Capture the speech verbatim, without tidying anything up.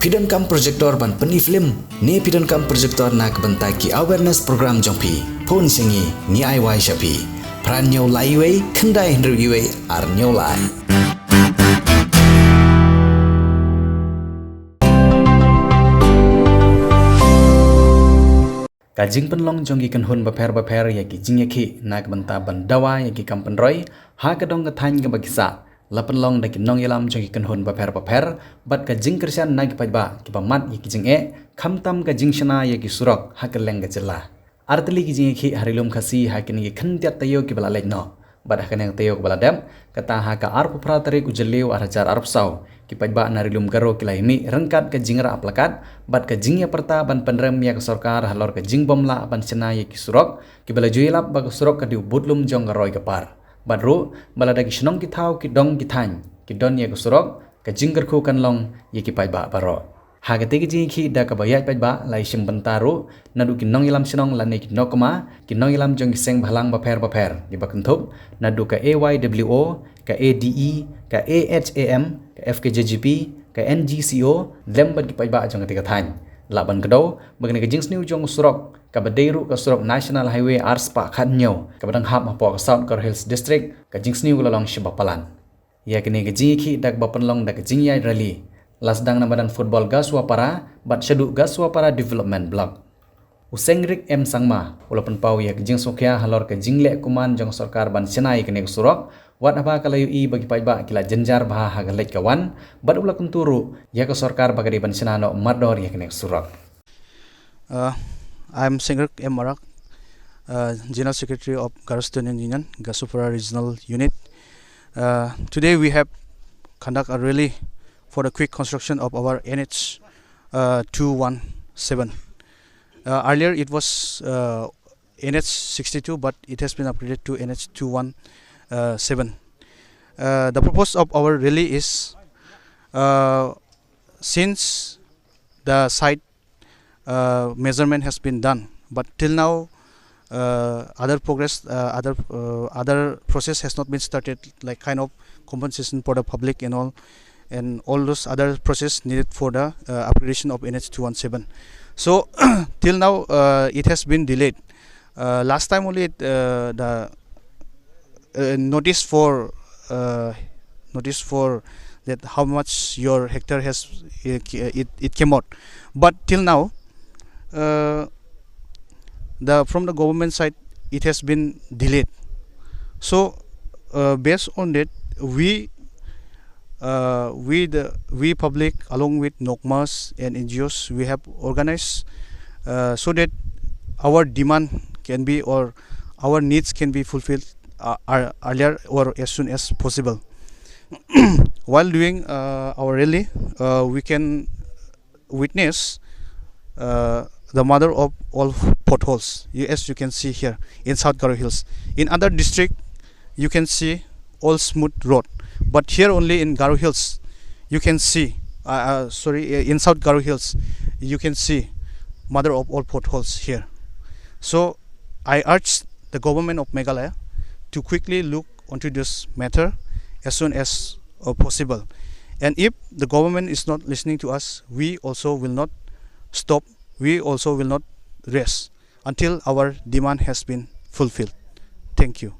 Phi donkam projector ban pyni film ne phi donkam projector na ka bynta ki awareness program jong phi? Phone sha ngi, ngi ai wai sha phi. Phra hynñiew lai wei, khyndai hynriew wei, ar hynñiew lai. Ka jingpynlong jong ki kynhun bapher bapher ïa ki jingïakhih na ka bynta ban dawa ïa ki kam pynroi ha ka dong ka thaiñ kaba ki sah, la pynlong da ki nongïalam jong ki kynhun bapher bapher bad ka jingkyrshan na ki paidbah kiba mad ïa ki jingeh, khamtam ka jingshna ïa ki surok ha kylleng ka jylla. Artylli ki jingïakhih ha Ri Lum Khasi ha kine ki khyndiat taïew kiba la leit noh. Bad ha kane ka taïew kaba la dep, kata ha ka arphew phra tarik u Jylliew ar hajar arphew saw, ki paidbah na Ri Lum Garo ki la ïamih ryngkat ka jingrah plakat bad ka jingïapyrta ban pynrem ïa ka sorkar halor ka jingbym lah ban shna ïa ki surok, kiba la ju ïalap ba ka surok ka dei u budlum jong ka roi ka par. Bad ruh ba lada ki shnong ki thaw ki dong ki thaiñ ki don ïa ka surok, ka jingkyrkhu kan long ïa ki paidbah baroh. Ha katei ka jingïakhih da kaba ïaid paidbah la ïashim bynta ruh naduh ki nongïalam shnong lane ki nongkma, ki nongïalam jong ki seng bhalang bapher bapher kiba kynthup naduh ka A Y W O, ka A D E, ka A H A M, ka F K J G P, ka N G C O, lem bad ki paidbah jong katei ka thaiñ. Lah ban kdew ba kane ka jingsniew jong u surok, kaba dei ruh ka surok National Highway ar spah khathynñiew kaba dang hap hapoh ka South Garo Hills District, ka jingsniew ka la long shibun palat. Ïa kane ka jingïakhih da kaba pynlong da ka jingïaid rally, la sdang na madan football Gasuapara bad shaduh Gasuapara Development Block. U Seng Rik M Sangma u la pynpaw ïa ka jingsngewkhia halor ka jingleh kuman jong sorkar ban shna ïa kane ka surok, wat haba ka la ïohi ba ki paidbah ki la jynjar bha ha ka leit ka wan, bad u la kyntu ruh ïa ka sorkar ba ka dei ban shna noh mardor ïa kane ka surok. Uh, I'm Seng Rik M Marak, uh, General Secretary of Garo Student Union, Gasuapara Regional Unit. Uh, today we have conduct a rally for the quick construction of our N H uh, two one seven. Uh, earlier it was uh, N H sixty-two, but it has been upgraded to N H two one seven. Uh, the purpose of our rally is, uh, since the site uh, measurement has been done, but till now uh, other progress, uh, other uh, other process has not been started, like kind of compensation for the public and all, and all those other process needed for the uh, upgradation of N H two one seven. So till now uh, it has been delayed. Uh, last time only it, uh, the uh, notice for uh, notice for that how much your hectare has, uh, it, it came out, but till now uh, the from the government side it has been delayed. So uh, based on that, we uh, we the we public along with NOCMAs and N G Os, we have organized uh, so that our demand can be, or our needs can be fulfilled uh, ear- earlier or as soon as possible. While doing uh, our rally, uh, we can witness uh, the mother of all potholes. You, as you can see here in South Garo Hills, in other district, you can see all smooth road, but here only in Garo Hills, you can see. Uh, uh, sorry, uh, in South Garo Hills, you can see mother of all potholes here. So, I urge the government of Meghalaya to quickly look onto this matter as soon as uh, possible. And if the government is not listening to us, we also will not stop. We also will not rest until our demand has been fulfilled. Thank you.